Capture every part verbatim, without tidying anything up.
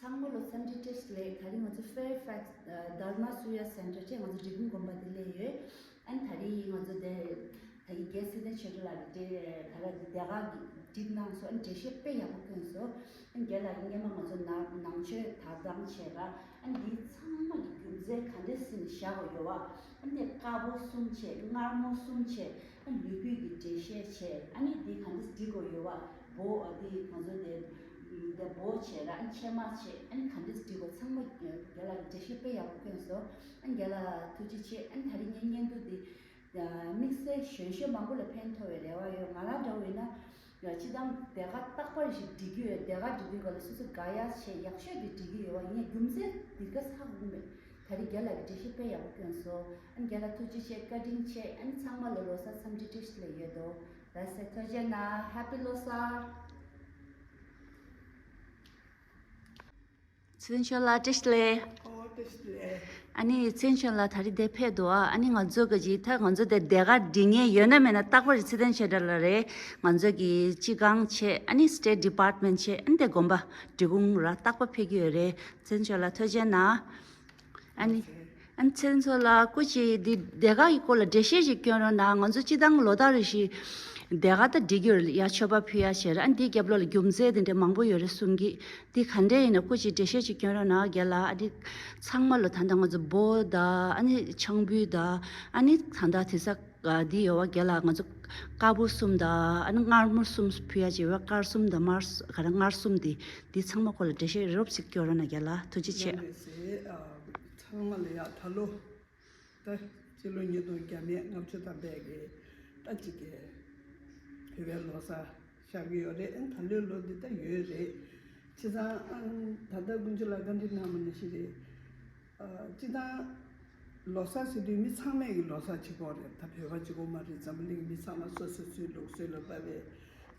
ཚང་མ་ལ་འཚམས་འདྲི་བཀྲ་ཤིས་བདེ་ལེགས། ད་རིང་ང་ཚོ་Fairfax Dharma Surya Center བྱས་ང་ཚོ་འབྲི་གུང་དགོན་པ་དེ་སླེབས་ཡོད། ཨ་ནི་ད་རིང་ང་ཚོ་དེ་ད་རིང་རྒན་ཚེ་བརྟན་ཆོས་སྒྲོན་ལགས་ཀྱིས་དེ་ག་རེ་དེ་དེ་ག་གི་བསྒྲིགས་གནང་སོང་། ཨ་ནི་འགྲེལ་བཤད་དཔེ་ཡག་པོ་བསྐྱོན་སོང་། ཨ་ནི་རྒན་ལགས་ཀྱིས་སྔོན་མ་ང་ཚོ་ནང་ནང་ཆོས་དག་དང་བྱས་ར། ཨ་ནི་འདི་ཚང་མ་གི་རྒྱུ་མཚན་ག་འདྲས་སེ་ནས་བཞག་དགོས་ཡོད་བ། ཨ་ནི་དཀར་པོ་གསུམ་བྱས་མངར་མོ་གསུམ་བྱས། ཨ་ནི་ལུས་པོའི་གི་འགྲེལ་བཤད་བྱས། ཨ་ནི་འདི་ག་འདྲས་སེ་འབྲི་དགོས་ཡོད་བ། འབོ་ཨ་འདི་ང་ཚོ་དེ་དེ་འབོ་བྱས་ར། ཨ་ནི་ཕྱེ་མ་བྱས། ཨ་ནི་ག་འདྲས་སེ་འབྲི་དགོས་ཚང་མ་རྒན་ལགས་ཀྱིས་འགྲེལ་བཤད་དཔེ་ཡག་པོ་བསྐྱོན་སོང་། ཨ་ནི་རྒན་ལགས་ཐུགས་རྗེ་ཆེ། ཨ་ནི་ད་རིང་ངའི་བརྙན་ཐུང་འདི་དམིགས་བསལ་གཞོན་གཞོན་མང་པོ་ལ་ཕན་ཐོགས་པའི་རེ་བ་ཡོད། ང་རང་འདྲ་བོ་ཡིན་ན། ཡ་སྤྱིར་བཏང་དེ་ག་རྟག་པར་ཞིག་འབྲི་གི་ཡོད། དེ་ག་འབྲི་དུས་ག་ལ་སོ་སོ་དགའ་ཡག་བྱས་ཡག་ཤོས་དེ་འབྲི་གི་ཡོད་བ། ཡིན་ཡང་རྒྱུ་མཚན་འདི་ག་ཧ་གོ་གི་མེད། ད་རེས་རྒན་ལགས་ཀྱིས་འགྲེལ་བཤད་དཔེ་ཡག་པོ་བསྐྱོན་སོང་། ཨ་ནི་རྒན་ལགས་ཐུགས་རྗེ་ཆེ། བཀའ་དྲིན་ཆེ། ཨ་ནི་ཚང་མ་ལ་ལོ་གསར་འཚམས་འདྲི་བཀྲ་ཤིས་བདེ་ལེགས་ཡོད་དོ། ལགས་སེ་ཐུགས་རྗེ་གནང་། Happy ལོ་གསར། ཚེ་བརྟན་ཆོས་ལགས་བཀྲ་ཤིས་བདེ་ལེགས། ཨོ་བཀྲ་ཤིས་བདེ་ལེགས། ཨ་ནི་ཚེ་བརྟན་ཆོས་ལགས་ད་རེས་འདིར་ཕེབས་འདུག་ཨ། ཨ་ནི་ང་ཚོ་ག་ཅིག་ད་ང་ཚོ་འདིར་དེ་ག་འབྲི་མཁན་ཡོད་ན་མེད་ན་རྟག་པར་ཚེ་བརྟན་ཆོས་གྲགས་ལགས་རེད། ང་ཚོ་གི་སྤྱི་ཁང་བྱས། ཨ་ནི་State Department བྱས། ཨ་ནི་དེ་དགོན་པ་འབྲི་གུང་ར་རྟག་པར་ཕེབས་ཀྱི་ཡོད་རེད། ཚེ་བརྟན་ཆོས་ལགས་ཐུགས་རྗེ་གནང་། ཨ་ནི་ཨ་ནི་ཚེ་བརྟན་ཆོས་ལགས་སྐུ་མཁྱེན། འདི་དེ་ག་གི་སྐོར་ལ་འགྲེལ་བཤད་ཅིག་སྐྱོན་རོགས་གནང་། ང་ཚོ་སྤྱིར་བཏང་ལོ་ལྟར་རེ་བཞིན་དེ་ག་ད་འབྲི་རྒྱུར་ཡ་མཆོད་པ་ཕུལ་ཡ་བྱས་ར། ཨ་ནི་འདིའི་རྒྱབ་ལོགས་ལ་རྒྱུ་མཚན་དེ་འདྲ་མང་པོ་ཡོད་རེད་གསུང་གི། འདི་ག་འདྲས་ཡིན་ན་སྐུ་མཁྱེན་འགྲེལ་བཤད་ཅིག་སྐྱོན་རོགས་གནང་རྒན་ལགས། ཨ་འདི་ཚང་མ་ལ་ད་ལྟ་ང་ཚོ་འབོ་དང་། ཨ་ནི་ཆང་ཕུད་དང་། ཨ་ནི་ད་ལྟ་དེ་ས་འདི་ཡོད་བ་རྒན་ལགས། ང་ཚོ་དཀར་པོ་གསུམ་དང་། ཨ་ནི་མངར་མོ་གསུམ་ཕུལ་ཡ་བྱས་བ། དཀར་གསུམ་དང་དམར་ག་རེ་མངར་གསུམ་དེ། འདི་ཚང་མ་སྐོར་ལ་འགྲེལ་བཤད་རོབ་ཅིག་སྐྱོན་རོགས་གནང་རྒན་ལགས། ཐུགས་རྗེ་ཆེ། ཡང་མེད་ཟེར། ཨ་ཚང་མ་ལ་ཡ་ད་ལོ། ད་སྤྱི་ལོ་ཉིས་སྟོང་བརྒྱ་མེད་ལྔ་བཅུ་ཐམ་པའི་གི་ད་ཅིག་གི་བོད་པའི་ལོ་གསར་ཤར་གི་ཡོད་རེད། ཨ་ད་ལོའི་ལོ་འདི་ད་ཡོད་རེད། བྱས་ཙང་ཨ་ད་ལྟ་དཀོན་མཆོག་ལགས་བཀའ་འདྲི་གནང་བ་ནང་བཞིན་རེད། ཨ་སྤྱིར་བཏང་ལོ་གསར་ཟེར་དུས་མི་ཚང་མས་གི་ལོ་གསར་བྱེད་ཀྱི་ཡོད་རེད། ད་བོད་པ་གཅིག་པོ་མ་རེད། འཛམ་བུ་གླིང་མི་ཚང་མ་སོ་སོ་སོའི་ལུགས་སྲོལ་ལ་དཔག་པའི་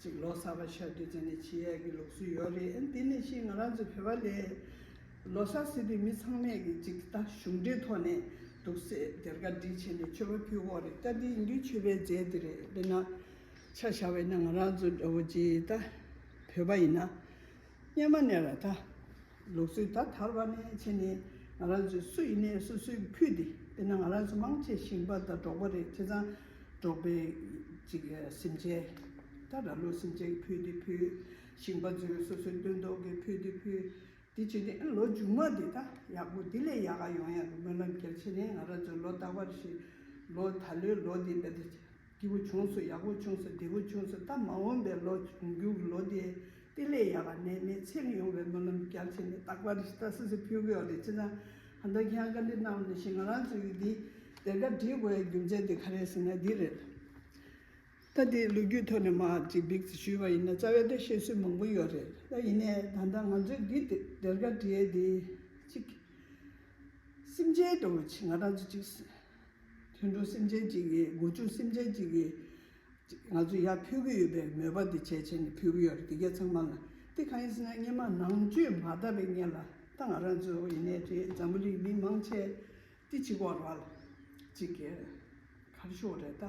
ཅིག་ལོ་གསར་པ་ཤར་དུས་ཙམ་ནས་བྱེད་ཡས་ཀྱི་ལུགས་སྲོལ་ཡོད་རེད། ཨ་དེ་ནང་བཞིན་ང་རང་ཚོ་བོད་པ་ལ་ལོ་གསར་ཟེར་དུས་མི་ཚང་མས་ཀྱི་ཅིག་ད་གཞུང་འབྲེལ་ཐོག་ནས་འདུག་སེ་སྡེར་ཁ་སྒྲིག་བྱས་ནས་མཆོད་པ་ཕུལ་གྱི་ཡོད་རེད། ད་དེ་ཡིན་དུས་མཆོད་པའི་རྫས་དེ་རེད། དཔེར་ན་ཆ་བཞག་པ་ཡིན་ན་ང་རང་ཚོ་འདྲ་བོ་ཅིག་ད་བོད་པ་ཡིན་ན། སྔོན་མ་ནས་ར་ད་ལུགས་སྲོལ་ད་དར་བ་ནས་བྱས་ནས་ང་རང་ཚོས་སུ་ཡིན་ནའི་སོ་སོའི་ཕུད་དེ། དཔེར་ན་ང་རང་ཚོ་མང་ཆེ་ཞིང་པ་དང་འབྲོག་པ་རེད། བྱས་ཙང་འབྲོག་པའི་ཅིག་སེམས་ཅན་ད་ར་ལུག་སེམས་ཅན་གྱི་ཕུད་དེ་ཕུལ། ཞིང་པ་ཚོས་སོ་སོའི་སྟོན་ཐོག་གི་ཕུད་དེ་ཕུལ། དེ་བྱས་ནས་ལོ་མཇུག་མ་དེ་ད་ཡག་པོ་དེ་ལས་ཡག་ག་ཡོང་ཡག་གི་སྨོན་ལམ་རྒྱབ་བྱས་ནས་ང་རང་ཚོ་ལོ་རྟག་པར་བཞིན་ལོ་ད་ལོའི་ལོ་འདི་འདྲ་དེ། སྐྱིད་པོ་བྱུང་སོང་། ཡག་པོ་བྱུང་སོང་། བདེ་པོ་བྱུང་སོང་། ད་མ་འོངས་པའི་ལོ་འགྱུར་གྱི་ལོ་དེ་དེ་ལས་ཡག་ག་ནས་ནས་ཚེ་རིང་ཡོང་བའི་སྨོན་ལམ་རྒྱབ་བྱས་ནས་རྟག་པར་ཞིག་ད་སོ་སོས་ཕུལ་གྱི་ཡོད་རེད། བྱས་ཙང་ད་ལྟ་ཁྱེད་རང་བཀའ་འདྲི་གནང་བ་ནང་བཞིན་ང་རང་ཚོ་ཡི་འདི་སྡེར་ཁ་སྒྲིག་དགོས་ཡའི་རྒྱུ་མཚན་དེ་ག་རེ་ཟེར་ན་འདི་རེད། ད་དེ་ལོ་རྒྱུས་ཐོག་ནས་མར་ཅིག་འབིགས་ཞུས་པ་ཡིན་ན་རྩ་བའི་ད་བཤད་སྲོལ་མང་པོ་ཡོད་རེད། ད་ཡིན་ནའི་ད་ལྟ་ང་ཚོས་འདི་སྡེར་ཁ་སྒྲིག་ཡས་དེ་ཅིག་སེམས་ཅན་འདྲ་བོ་ཅིག་ང་རང་ཚོ་ཅིག་དུད་འགྲོ་སེམས་ཅན་གཅིག་གིས་སྒོ་ཕྱུགས་སེམས་ཅན་གཅིག་གིས་ང་ཚོ་ཡར་ཕུལ་གྱི་ཡོད་པའི་མོས་པ་འདི་བྱས་བྱས་ནས་ཕུལ་གྱི་ཡོད་རེད། དེ་གས་ཚང་མ་ལ་དེ་གང་ཡིན་ཟེར་ན་སྔོན་མ་ནང་ཆོས་མ་དར་བའི་སྔོན་ལ་ད་ང་རང་ཚོ་ཡིན་ནའི་རེད། འཛམ་བུ་གླིང་མི་མང་ཆེ་དེ་བྱེད་ཀྱི་ཡོད་རེད་བ། གཅིག་གིས་ག་རེ་ཞུ་དགོས་རེད། ད་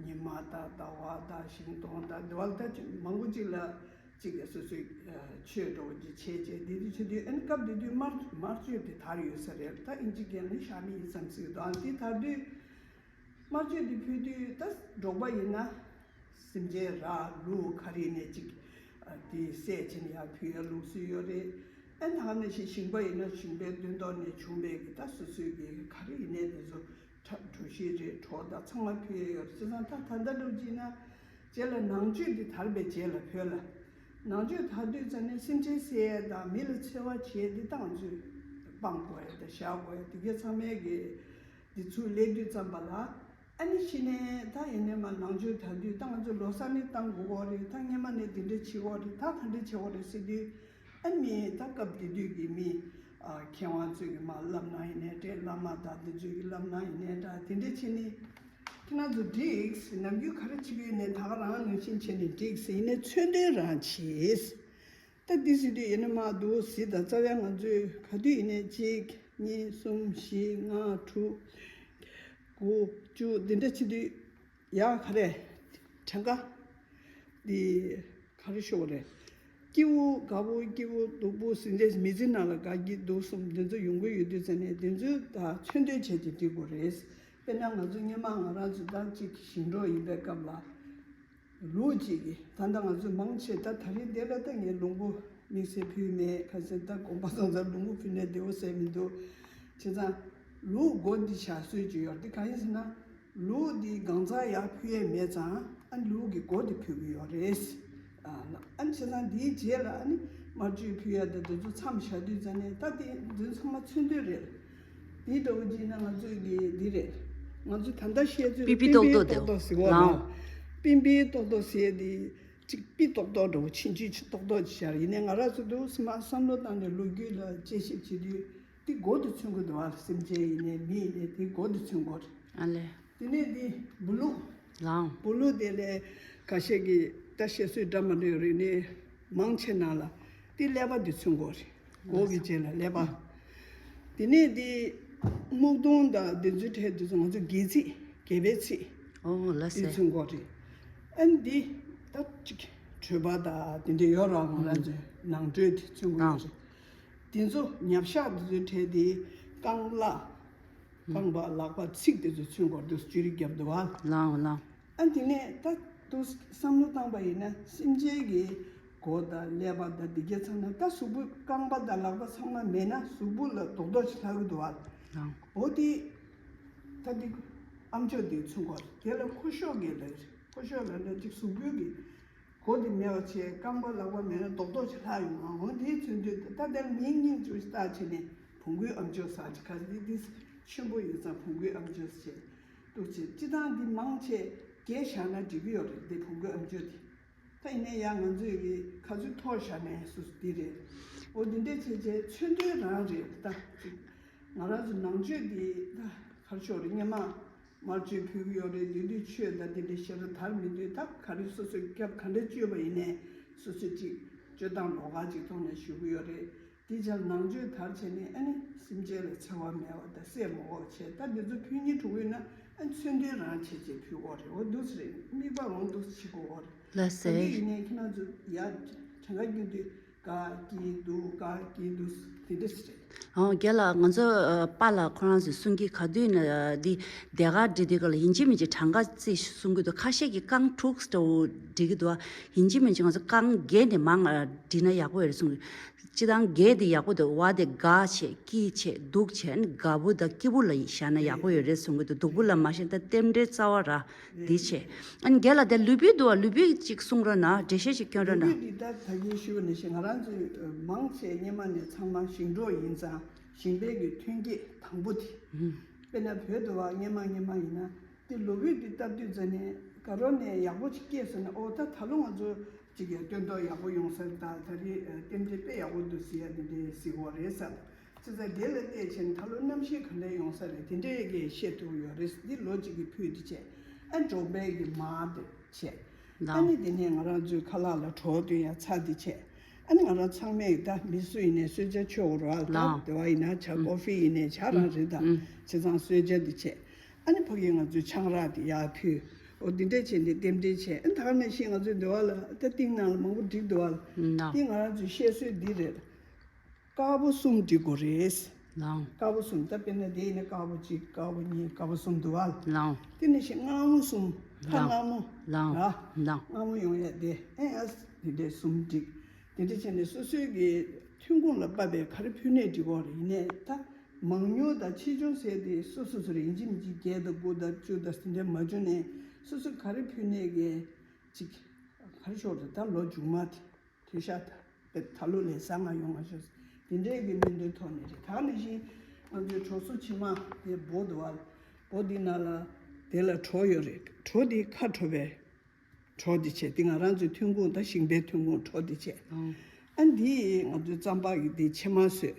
ཉི་མ་དང་ཟླ་བ་དང་ཤིང་སྡོང་དང་དེ་བ་ད་ཅིག་མང་པོ་ཅིག་ལ། གཅིག་གིས་སོ་སོའི་ཆོས་འགྲོ་གི་བྱས་བྱས་དེ་དུས་ཆེ་དུས་ཨན་སྐབས་དེ་དུས་དམར་དམར་མཆོད་དེ་དར་ཡོད་ས་རེད། ད་ཨིན་ཇི་སྐད་ནི་ཤ་མི་ཡིན་བསམ་སྲིད་དོ། ཨ་དེ་དར་དུས་དམར་མཆོད་དེ་ཕུལ་དུས་ད་འབྲོག་པ་ཡིན་ན་སེམས་ཅན་ར་ལུག་ག་རེ་ནས་གཅིག་དེ་བསད་བྱས་ནས་ཡར་ཕུལ་ཡ་ལུགས་སྲོལ་ཡོད་རེད། ཨན་ད་ག་ནང་བཞིན་ཞིང་པ་ཡིན་ན་ཞིང་པའི་སྟོན་ཐོག་ནས་བྱུང་བའི་གི་ད་སོ་སོའི་གི་ག་རེ་ཡིན་ནའི་དེ་ཚོ། གྲོ་ཞིབ་རེད། གྲོ་དང་ཚང་མ་ཕུལ་ཡས་ཡོད་རེད། བྱས་ཙང་ད་ད་ལྟ་འདྲ་བོ་ཅིག་ན་རྗེས་ལ་ནང་ཆོས་འདི་དར་བའི་རྗེས་ལ་བོད་ལ་ནང་ཆོས་དར་དུས་ཙམ་ནས་སེམས་ཅན་བསད་ཡས་དང་མི་ལ་འཚེ་བ་བྱེད་འདི་ད་ང་ཚོས་སྤང་དགོས་ཡས་དང་བཞག་དགོས་ཡས་དེ་གས་ཚང་མའི་གི་འདི་ཚུར་སླེབས་དུས་ཙམ་པ་ལ་ཨ་ནི་གཞི་ནས་ད་ཡིན་ནའི་མ་ནང་ཆོས་དར་དུས་ད་ང་ཚོས་ལོ་གསར་ནི་གཏང་དགོས་ཀྱི་རེད། ད་སྔོན་མ་ནས་འདི་འདྲ་བྱེད་ཀྱི་རེད། ད་ག་འདྲ་བྱེད་ཀྱི་རེད་ཟེར་དུས། ཨ་ནི་ད་སྐབས་དེ་དུས་ཀྱི་མི་ཨ་མཁས་དབང་ཚོས་ཀྱི་མ་བསླབ་གནང་ཡིན་ནའི་འདྲ། བླ་མ་དང་འདི་ཚོས་ཀྱི་བསླབ་གནང་ཡིན་ནའི་འདྲ། དེ་འདྲ་བྱས་ནས་ཁྱེད་རང་ཚོ་འགྲིག་ནམ་རྒྱུན་ག་རེ་བྱེད་ཀྱི་ཡོད་ནའི་ད་ག་རང་ནང་བཞིན་བྱས་ནས་འགྲིག་ཡིན་ནའི་མཚོན་དོན་རང་བྱེད། ད་འདི་ཟེར་དུས་ཡིན་ན་མ་འདུག་ཟེར། ད་རྩ་བའི་ང་ཚོས་ག་དུས་ཡིན་ནའི་གཅིག་གཉིས་གསུམ་བཞི་ལྔ་དྲུག་དགུ་བཅུ་འདི་འདྲ་བྱེད་དུས། ཡ་ག་རེ། གྲངས་ཀ་འདི་ག་རེ་ཞུ་དགོས་རེད། སྐྱིད་པོ་དགའ་པོ་སྐྱིད་པོ་སྡུག་པོ་ཟིན་བྲིས་མི་ཚེ་ནང་ལ་དགའ་སྐྱིད་སྡུག་གསུམ་འདི་ཚོ་ཡོང་གི་ཡོད་དུས་ཙང་ནས་འདི་ཚོའི་ད་མཚོན་དོན་བྱས་ཏེ་འབྲི་དགོས་རེད། དཔེར་ན་ང་ཚོ་སྔོན་མ་ང་རང་ཚོ་ད་ཅིག་ཞིང་འབྲོག་ཡིན་པའི་སྐབས་ལ། ལུག་ཅིག་གིས་ད་ལྟ་ང་ཚོས་མང་ཆེ་ད་ད་རིང་འདི་ལ་ད་ངས་ལུང་པ་དམིགས་བསལ་ཕུལ་མེད། ཁ་སང་ད་དགོན་པ་སོང་ཙང་ལུང་པ་ཕུལ་ནས་བདེ་པོ་ཟེར་མི་འདུག་བྱས་ཙང་ལུག་མགོ་འདི་བཞག་སྲོལ་ཅིག་ཡོད་རེད། དེ་གང་ཡིན་ཟེར་ན། ལུག་འདི་གང་ཚང་ཡར་ཕུལ་ཡས་མེད་ཙང་ཨ་ལུག་གི་མགོ་འདི་ཕུལ་གི་ཡོད་རེད། ཨ་ཨ་བྱས་ཙང་འདིའི་རྗེས་ལ་ཨ་ནི་དམར་མཆོད་ཕུལ་ཡས་དང་འདི་ཚོ་མཚམས་བཞག་དུས་ཙང་ནས་ད་དེ་འདི་ཚང་མ་མཚོན་དོན་རེད། དེའི་འདྲ་བོ་ཅིག་ན་ང་ཚོས་ཀྱི་འདི་རེད། ང་ཚོ་ད་ལྟ་བཤད་ཚོད་པི་པི་ཏོག་ཏོག་དེ་པིན་པིན་ཏོག་ཏོག་ཟེར་བ་ལ། ལའང་། པིན་པིན་ཏོག་ཏོག་ཟེར་དེ་ཅིག་པི་ཏོག་ཏོག་འདྲ་བོ་ཆིན་ཆིན་ཆིན་ཏོག་ཏོག་ཅིག་ཤར། ཡིན་ནའི་ང་རང་ཚོ་འདུག་སེ་མ་བསམ་བློ་བཏང་ནས་ལོ་རྒྱུས་ལ་དཔྱད་ཞིབ་བྱེད་དུས་དེ་མགོ་དེ་མཚོན་གྱི་འདུག་བ། སེམས་ཅན་ཡིན་ནའི་མི་ཡིན་ནའི་དེ་མགོ་དེ་མཚོན་གྱི་རེད། ཨ་ལས། དེ་ནས་དེ་སྦུ་ལུག་ལའང་། སྦུ་ལུག་དེ་ལས་ཁ་ཤས་ཀྱིས་ད་བཤད་སྲོལ་འདྲ་མི་འདྲ་ཡོད་རེད། ནས་མང་ཆེ་ནང་ལ་དེ་ཀླད་པ་དེ་མཚོན་གྱི་རེད། མགོ་གི་རྗེས་ལ་ཀླད་པ། དེ་ནས་དེ་སྨུག་སྟོང་དང་དེ་ཚོའི་གྲས་དེ་ཚོ་ང་ཚོ་སྒལ་ཚིགས་སྒལ་པའི་ཚིགས་ཨོ་ལ་དེ་སེ། མཚོན་གྱི་རེད། ཨ་ནི་དེ་ད་ཅིག་གྲོད་པ་དང་དེ་འདྲ་ཡོད་ར། ང་རང་ཚོའི་ནང་ཁྲོལ་དེ་མཚོན་གྱི་ཡོད་རེད། དེ་ཚོ་ཉབ་ཤག་དེ་ཚོའི་གྲས་དེ་རྐང་ལག་རྐང་པ་ལག་པ་ཚིགས་དེ་ཚོ་མཚོན་གྱི་འདུག་ཅུ་རིག་རྒྱབ་འདུག་བ། ལའང་ལའང་། ཨ་དེ་ནས་ད་དུ་བསམ་བློ་བཏང་པ་ཡིན་ན་སེམས་ཅན་གྱི་མགོ་དང་ཀླད་པ་དང་དེ་གྱད་ཚང་ན་ད་གཟུགས་པོ་རྐང་པ་དང་ལག་པ་ཚང་མ་མེད་ན་གཟུགས་པོ་ལ་རྡོག་རྡོག་ཅིག་ལྷག་གི་འདུག་བ། ལའང་། འོ་དེ་ད་དེ་ཨ་མཆོག་དེ་མཚོན་གྱི་རེད། དེ་ལ་ཁོ་ཤོག་གི་ལ་ཁོ་ཤོག་ལ་ལ་ཅིག་གཟུགས་པོའི་གི་མགོ་དེ་མེད་པ་བྱས་རྐང་པ་ལག་པ་མེད་ན་རྡོག་རྡོག་ཅིག་ལྷག་ཡོང་ང་། འོ་དེའི་མཚོན་དུས་ད་ལྟ་མིའི་སྙིང་བཅུག་ལྟ་བྱས་ནས་བོང་གུའི་ཨ་མཆོག་ཟེར་ཅིག་ག་རེ་དེ་ཆེན་པོ་ཡོད་ཙང་བོང་གུའི་ཨ་མཆོག་ཟེར་འདུག་བྱས། སྤྱི་བཏང་འདི་མང་ཆེ་བརྒྱད་བཞག་ན་འགྲིག་གི་ཡོད་རེད། འདི་བོང་གུའི་ཨ་མཆོག་དེ། ད་ཡིན་ནའི་ཡང་ང་ཚོས་ཀྱི་ག་ཚོད་མཐོ་བཞག་ནའི་སུ་སུ་འདི་རེད། འོ་འདི་འདྲས་བྱས་བྱས་མཚོན་དོན་རང་རེད། ད་ཅིག་ང་རང་ཚོ་ནང་ཆོས་འདི་ད་ག་རེ་ཞུ་དགོས་རེད། སྔོན་མ། དམར་མཆོད་ཕུལ་གྱི་ཡོད་རེད། དེ་དུས་ཆོས་དང་དེ་འདྲ་ཞེ་དྲག་དར་མི་འདུག་ད་ག་རེ་སོ་སོའི་སྐབས་ག་འདྲ་སྤྱོད་པ་ཡིན་ནའི་སོ་སོ་ཅིག་སྤྱོད་སྟངས་ལོགས་ཀ་ཅིག་ཐོག་ནས་ཞུ་གི་ཡོད་རེད། དེ་ཕྱིར་ནང་ཆོས་དར་བྱས་ནས་ཨ་ནི་སེམས་ཅན་ལ་འཚེ་བ་མེད་པ་དང་སྲས་མོ་འོག་བྱས། ད་འདི་ཚོ་ཕུལ་སྙིང་བྲོ་གི་ཡོད་ན་ཨ་མཚོན་དོན་རང་བྱས་བྱས་ཕུལ་དགོས་རེད། འོ་འདུག་སེ་རེད། དམིགས་པ་འོང་འདུག་སེ་བྱེད་དགོས་རེད། ལ་ད་སེ། དེ་ཡིན་ནའི་ཁྱེད་རང་ཚོ་ཡར་གྲངས་ཀ་སྐྱོན་དུས། ག་གི་འདུག་ག་གི་འདུག་དེ་འདྲ་ཞིག་རེད། ཨོ་རྒན་ལགས། ང་ཚོ་ཨ་པཱ་ལགས་ཁོ་རང་ཚོས་གསུང་གི་ག་དུས་ན་འདི་དེ་ག་འབྲི་དུས་ག་ལ་ཡིན་གཅིག་མིན་གཅིག་གྲངས་ཀ་རྩིས་གསུང་གི་འདུག་ཁ་ཤས་ཀྱིས་རྐང་དྲུག་འདྲ་བོ་འབྲི་གི་འདུག་ཡིན་གཅིག་མིན་གཅིག་ང་ཚོ་རྐང་བརྒྱད་ནས་མང་ང་འབྲི་ན་ཡག་པོ་ཡོད་རེད་གསུང་གི། སྤྱི་བཏང་བརྒྱད་དེ་ཡག་པོ་འདུག་བ་དེ་ག་བྱས་ཀྱི་བྱས་འདུག་བྱས་ནི་དགའ་བོ་དང་སྐྱིད་པོ་ལ་བཞག་ན་ཡག་པོ་ཡོད་རེད་གསུང་གི་འདུག་སྡུག་པོ་ལ་མ་བཞག་ད་རྟེན་འབྲེལ་རྩ་བ་ར། འདི་བྱས། ཨ་ནི་རྒན་ལགས་དེ་ལུས་པོའི་འདུག་བ། ལུས་པོའི་ཅིག་གསུང་རོགས་གནང་། འགྲེལ་བཤད་ཅིག་སྐྱོན་རོགས་གནང་། ལུས་པོའི་འདི་ད་ད་གིན་ཞུས་པ་ནང་བཞིན་ང་རང་ཚོའི་མང་ཆེ་སྔོན་མ་ནས་ཚང་མ་ཞིང་འབྲོག་ཡིན་ཙང་ཞིང་པའི་གི་ཐོན་སྐྱེད་དང་པོ་དེ། ཨུམ། དཔེར་ན་བོད་དུ་བ་སྔོན་མ་སྔོན་མ་ཡིན་ན་དེ་ལུས་པོའི་འདི་བཏབ་དུས་ཙ་ནས་དགའ་རོགས་ནས་ཡག་པོ་ཅིག་སྐྱེས་སོང་ན། ཨོ་ད་ད་ལོ་ང་ཚོ་ཅིག་གི་སྟོན་ཐོག་ཡག་པོ་ཡོང་ས་རེད། ད་ད་རེས་རྟེན་འབྲེལ་དཔེ་ཡག་པོ་འདུག་ཟེར་ཡ་འདི་འདྲའི་གཟིགས་པ་རེད་ཟེར། ཅི་ཟེར་དེ་ལ་བལྟས་བྱས་ནས་ད་ལོ་གནམ་གཤིས་ག་འདྲ་ཡོང་ས་རེད། དེ་འདྲའི་གི་བཤད་ཐུབ་ཡོད་རེད། འདི་ལོ་གཅིག་གི་ཕུད་དེ་བྱས། ཨ་འབྲོག་པའི་གི་མར་དེ་བྱས། ཨ་ནི་དེ་ནས་ང་རང་ཚོའི་ཁ་ལག་ལ་གྲོ་བཏོན་ཡ་ཚྭ་དེ་བྱས། ཨ་ནི་ང་རང་ཚང་མས་ད་མི་སུ་ཡིན་ནའི་གསོལ་ཇ་མཆོད་དགོས་རེད་བ། ད་དེ་བ་ཡིན་ན་ཇ་ཀོ་ཧྥི་ཡིན་ནའི་ཇ་རང་རེད། ད་བྱས་ཙང་གསོལ་ཇ་དེ་བྱས། ཨ་ནི་ཕ་གི་ང་ཚོའི་ཆང་རག་དེ་ཡར་ཕུལ། འོ་འདི་འདྲ་བྱས་ནས་རྟེན་འབྲེལ་བྱས། ཨ་ནི་ད་ག་ནང་བཞིན་ང་ཚོའི་འདི་བ་ལ་ད་ཏིང་ནང་ལ་མང་པོ་བསྒྲིགས་འདུག་བ། འདི་ང་རང་ཚོའི་བཤད་སྲོལ་འདི་རེད། དཀར་པོ་གསུམ་སྒྲིག་དགོས་རེད། ལའང་། དཀར་པོ་གསུམ། ད་དཔེར་ན་དེ་ཡིན་ན་དཀར་པོ་གཅིག་དཀར་པོ་གཉིས་དཀར་པོ་གསུམ་འདུག་བ། ལའང་། དེ་ནས་ཤིག་མངར་མོ་གསུམ། ཁ་ལའང་། མངར་མོ། ལའང་། ར། ལའང་། མངར་མོ་ཡོང་ཡ་དེ་ཨེ་ཨ་དེ་འདྲས་གསུམ་སྒྲིག་དེ་འདྲས་བྱས་ནས་སོ་སོའི་གི་ཐོན་ཁུངས་ལ་དཔག་པའི་ག་རེ་ཕུལ་ནས་སྒྲིག་དགོས་རེད། ཡིན་ནའི་ད་མང་ཉུང་དང་ཆེ་ཆུང་ཟེར་དེ་སོ་སོ་སོ་རེད། ཡིན་གཅིག་མིན་གཅིག་བརྒྱད་དང་དགུ་དང་བཅུ་དང་དེ་འདྲས་མ་བྱུང་ནས་སོ་སོ་ག་རེ་ཕུལ་ནས་གི་ཅིག་ག་རེ་ཞོག་རེད། ད་ལོ་མཇུག་མ་དེ། དེ་ཤ་ད་ད་ལོ་ལས་བཟང་ང་ཡོང་བ་ཤོག་དེ་འདྲའི་གི་སྨོན་འདུན་ཐོག་ནས་རེད། ད་ནང་བཞིན་ང་ཚོའི་གྲོ་སོ་ཕྱི་མ་དེ་སྦོ་འདུག་བ། སྦོ་འདི་ནང་ལ་དེ་ལ་གྲོ་ཡོད་རེད། གྲོ་འདི་ཁ་དྲོ་བའི་གྲོ་འདི་བྱས། དེ་ང་རང་ཚོའི་ཐོན་ཁུངས་ད་ཞིང་པའི་ཐོན་ཁུངས་གྲོ་འདི་བྱས། ཨང་། ཨ་འདི་ང་ཚོའི་རྩམ་པ་གི་འདི་ཕྱེ་མར་བཟོས།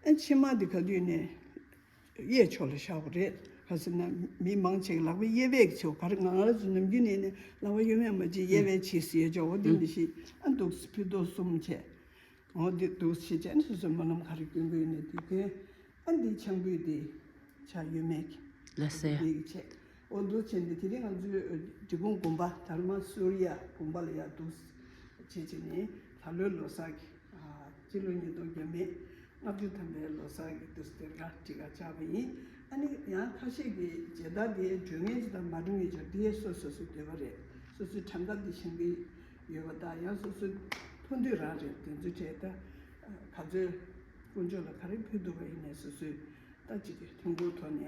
ཨ་ཕྱེ་མར་འདི་ག་དུས་ནས། གཡས་ཕྱོགས་ལ་བཞག་དགོས་རེད། ག་ཟེར་ན་མི་མང་ཆེ་གི་ལག་པ་གཡས་པས་ཀྱི་ཆེ་བ། ག་རེ་ང་རང་ཚོ་ནམ་རྒྱུན་ནས་ནས་ལག་པ་གཡོན་མས་མ་བྱེད་གཡས་པས་བྱེད་ཟེར་ཡོད་ཅོག་འོ་འདི་འདི་ཤི་ཨ་འདུག་ཕུད་རྡོག་གསུམ་བྱས། འོ་འདི་འདུག་ཕྱི་བྱས་ནས་སོ་སོའི་སྨོན་ལམ་ག་རེ་སྐྱོན་གི་ཡོད་ནས་དེ་གོན། ཨ་འདི་ཆང་ཕུད་དེ་ཕྱག་གཡོན་མས་ཀྱི་ལ་སེ། འདི་གི་བྱས། འོ་འདུག་བྱས་འདི་དེ་རིང་ང་ཚོའི་འབྲི་གུང་དགོན་པ་དྷརྨ་སུ་རི་ཡ་དགོན་པ་ལ་ཡ་འདུག་བྱས་བྱས་ནས་ ད་ལོའི་ལོ་གསར་གྱི་ཨ་སྤྱི་ལོ་ཉིས་སྟོང་བརྒྱ་མེད་ལྔ་བཅུ་ཐམ་པའི་ལོ་གསར་གྱི་དུས་སུ་དེར་ག་ཊི་ཀ་བཅག་པ་ཡིན། ཨ་ནི་ཡང་ཁ་ཤས་ཀྱིས་མཇལ་དར་དེ་འགྲོ་མཁན་ཅིག་དང་མ་འགྲོ་མཁན་ཅིག་དེ་སོ་སོ་སོའི་འདོད་པ་རེད། སོ་སོའི་གྲངས་ཀ་དེ་བཞེངས་ཀྱི་ཡོད་པ་དང་། ཡང་སོ་སོའི་ཐུགས་འདོད་རང་རེད། དེ་ཚོའི་གྲས་ད་ག་ཚོད་དཀོན་མཆོག་ལ་ག་རེ་ཕུལ་འདུག་པ་ཡིན་ནའི་སོ་སོའི་ད་ཅིག་གི་ཐུགས་ཁུར་ཐོག་ནས་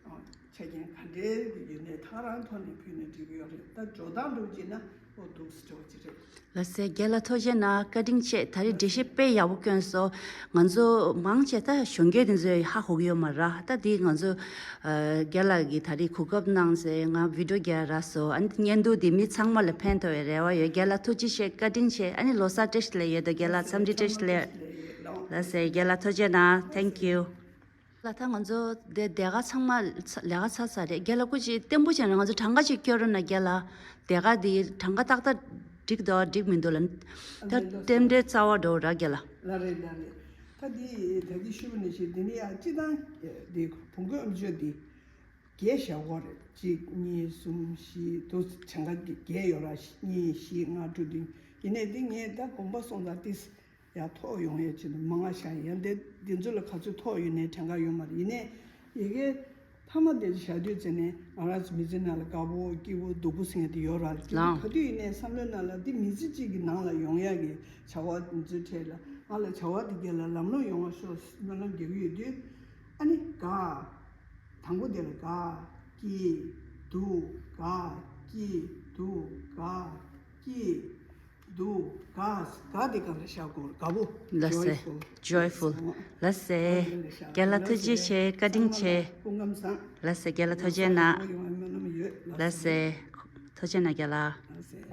ཨ་ཆ་རྐྱེན་ག་འདྲའི་ཡོད་ནའི་ཐག་རང་ཐོག་ནས་ཕུལ་ནས་འགྲིག་གི་ཡོད་རེད། ད་འགྲོ་སྟངས་འགྲོ་བྱས་ན་ཨོ་འདུག་སེ་འགྲོ་བ་ཅིག་རེད། ལགས་སེ། རྒན་ལགས་ཐུགས་རྗེ་གནང་། བཀའ་དྲིན་ཆེ། ད་རེས་འགྲེལ་བཤད་དཔེ་ཡག་པོ་བསྐྱོན་སོང་། ང་ཚོ་མང་ཆེ་ད་གཞོན་སྐྱེས་དེ་ཚོས་ཧ་གོ་གི་ཡོད་མ་རེད། ད་འདི་ང་ཚོ་ཨ་རྒན་ལགས་ཀྱིས་ད་རེས་གོ་སྐབས་གནང་ཟེར། ང་བི་ཌི་ཡོ་རྒྱག་རག་སོང་། ཨ་ནི་བརྙན་ཐུང་འདི་མི་ཚང་མ་ལ་ཕན་ཐོགས་པའི་རེ་བ་ཡོད། རྒན་ལགས་ཐུགས་རྗེ་ཆེ། བཀའ་དྲིན་ཆེ། ཨ་ནི་ལོ་གསར་བཀྲ་ཤིས་བདེ་ལེགས་ཡོད་དོ། རྒན་ལགས་འཚམས་འདྲི་བཀྲ་ཤིས་བདེ་ལེགས། ལགས་སེ། རྒན་ལགས་ཐུགས་རྗེ་གནང་། Thank you། ལགས། ད་ང་ཚོ་དེ་སྡེ་ཁག་ཚང་མ་ལས་ཀ་ཚར་ཚར་རེད། རྒན་ལགས་སྐུ་མཁྱེན་བརྟན་པོ་བྱས་ན་ང་ཚོ་གྲངས་ཀ་ཅིག་སྐྱོར་རོགས་གནང་། རྒན་ལགས་སྡེ་ཁག་འདི་གྲངས་ཀ་ཏག་ཏག་འགྲིག་འདུག་འགྲིག་མི་འདུག་ལ། ད་རྟེན་འབྲེལ་རྩ་བ་འགྲོ་ར་རྒན་ལགས། ལགས་རེད། ལགས་རེད། ད་འདི་ད་གིན་ཞུས་པ་ནང་བཞིན་འདི་ནི་ཡང་སྤྱི་བཏང་འདི་བོང་གུ་ཨམ་ཅོག་འདི་བརྒྱད་བཞག་དགོས་རེད། གཅིག་གཉིས་གསུམ་བཞི་དུ་གྲངས་ཀ་འདི་བརྒྱད་ཡོད་ར། གཉིས་བཞི་ལྔ་དྲུག་བདུན། ཡིན་ནའི་འདི་ངས་ད་དགོངས་པ་སོང་ཙང་ཏིས་ཡར་ཐོག་ཡོང་ཡས་ཆེད་དུ་མང་ང་བཞག་ཡིན། འདི་འདི་ཚོ་ལ་ག་ཚོད་ཐོག་ཡོད་ནའི་གྲངས་ཀ་ཡོད་མ་རེད། ཡིན་ནའི་ཡི་གེ་མཐའ་མ་དེ་བཞག་དུས་ཙེ་ནས་ང་རང་ཚོ་མི་ཚེ་ནང་ལ་དགའ་པོ་སྐྱིད་པོ་སྡུག་པོ་ཟེར་མཁན་དེ་ཡོད་ར། ལགས། ག་དུས་ཡིན་ནའི་བསམ་བློའི་ནང་ལ་འདི་མི་ཚེ་གཅིག་གི་ནང་ལ་ཡོང་ཡག་གི་བྱ་བ་འདི་ཚོའི་གྲས་ལ་ང་ལ་བྱ་བ་འདི་ག་ལ་ལམ་ལྷོང་ཡོང་བ་ཤོག་སྨོན་ལམ་རྒྱག་གི་ཡོད་དུས། ཨ་ནི་དགའ། དང་པོ་དེ་ལ་དགའ། སྐྱིད། སྡུག་དགའ། སྐྱིད། སྡུག་དགའ། སྐྱིད། སྡུག་དགའ། དགའ་དེ་ག་ལ་བཞག་དགོས། དགའ་པོ། ལགས་སེ། Joyful། Joyful། ལགས་སེ། རྒན་ལགས་ཐུགས་རྗེ་ཆེ། བཀའ་དྲིན་ཆེ། སྐུ་ཁམས་བཟང་། ལགས་སེ། རྒན་ལགས་ཐུགས་རྗེ་གནང་། ཡོང་བའི་སྨོན་ལམ་ཡོད། ལགས་སེ། ཐུགས་རྗེ་གནང་རྒན་ལགས། ལགས་སེ།